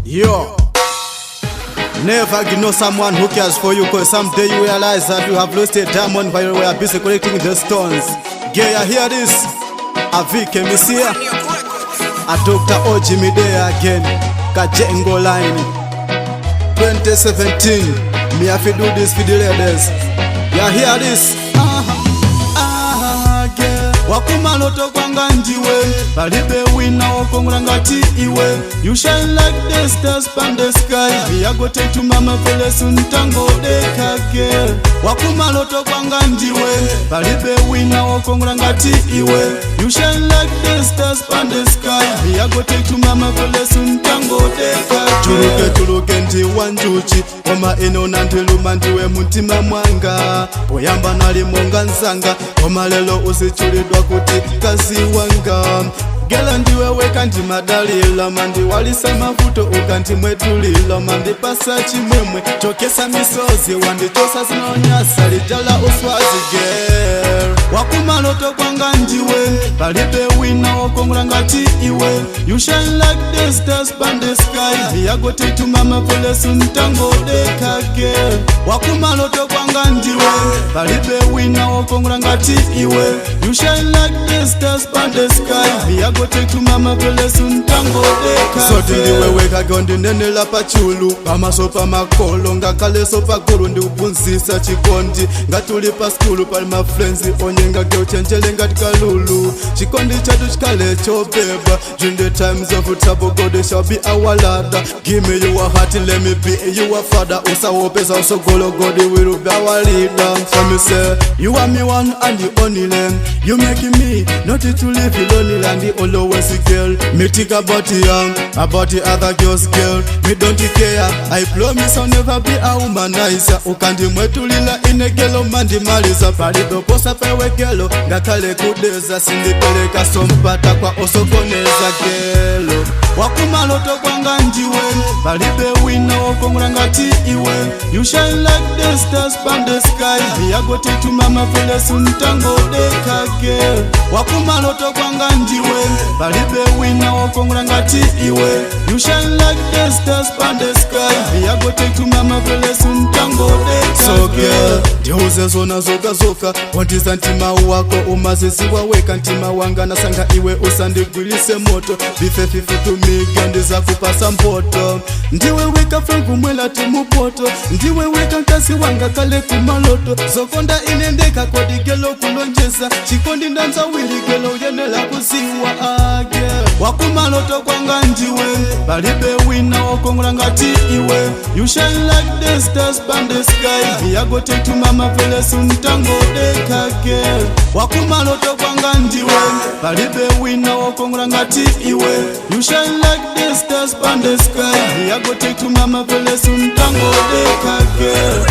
Yo. Never ignore someone who cares for you, 'cause someday you realize that you have lost a diamond while you were busy collecting the stones. Yeah, you hear this? Avike Misia. A Dr. Oji Midea again. Kajengo line. 2017. Me have to do this for the ladies. You hear this? Ah, girl. Wakumaloto kwanga ndiwe, palibe wina wokongola ngati iwe. You shine like the stars pan the sky. Me I go take to mama very soon, tangodeka, girl. Wakumaloto kwanga ndiwe, palibe wina wokongola ngati iwe. You shine like the stars pan the sky. Me I go take to mama very soon, tangodeka. Chuluke chuluke ndiwa njuchi, koma ino nandiluma ndiwe muntima mwanga. Poyamba nali monga nzanga, koma lelo uzichulidwa kuti kazi wanga. Girl, ndiwe weka ndimadalila, mandiwalisa mavuto ukandimwetulila, mandipasa chimwemwe chokesa misozi, wandichosa zinonyasa lijala uswazi. Girl, wakumaloto kwanga ndiwe, palibe wina wokongola ngati iwe. You shine like the stars pan the sky. Me I go take to mama very soon, tangodeka, girl. Wakumaloto kwanga ndiwe, palibe wina wokongola ngati iwe. You shine like the stars pan the sky. Me I go take to mama very soon, tangodeka. Soti ndiwe weka gondinenela pachulu, pamaso pamakolo ngakhaleso pagulu, ndikuphunzitsa chikondi ngatuli pa skulu. Pali ma friends onyenga, geuchenjele ngati kalulu. Chikondi chathu chikhale chobeba. During the times of trouble, God shall be our ladder. Give me your heart, let me be your father. Usawopeza usogolo, God will be our leader. So me say you are me one and the only. You making me not to live lonely and the always, girl. Me think about you, about the other girls, girl. Me don't care. I promise I'll never be a womanizer. Ukandimwetulila ine, girl, mandimaliza. Palipoposa pewe, girl, ngakhale kudeza, sindipeleka sompata kwa osokoneza. Girl, wakumaloto kwanga ndiwe, palibe wina wokongola ngati iwe. You shine like the stars pan the sky. Me I go take to mama very soon, tangodeka, girl. Wakumaloto kwanga ndiwe, palibe wina wokongola ngati iwe. You shine like the stars pan the sky. Me I go take to mama very soon, tangodeka. So girl, ndiuze zona zokazoka, wandiza mtima wako umaziziwa weka. Mtima wanga nasanga iwe, usandigwirise moto. Bife fifutumike, ndizakupasa mpoto. Ndiwe weka frankumwela timupoto, ndiwe weka mkazi wanga kale kumaloto. Zokonda ine ndeka kodi, girl, kulonjeza chikondi ndanzawili, girl, uyenela kuziwa age. Wakumaloto kwanga ndiwe, palibe wina wokongola ngati iwe. You shine like the stars pan the sky. Me I go take to mama very soon, tangodeka, girl. Wakumaloto kwanga ndiwe, palibe wina wokongola ngati iwe. You shine like the stars pan the sky. Me I go take to mama very soon, tangodeka, girl.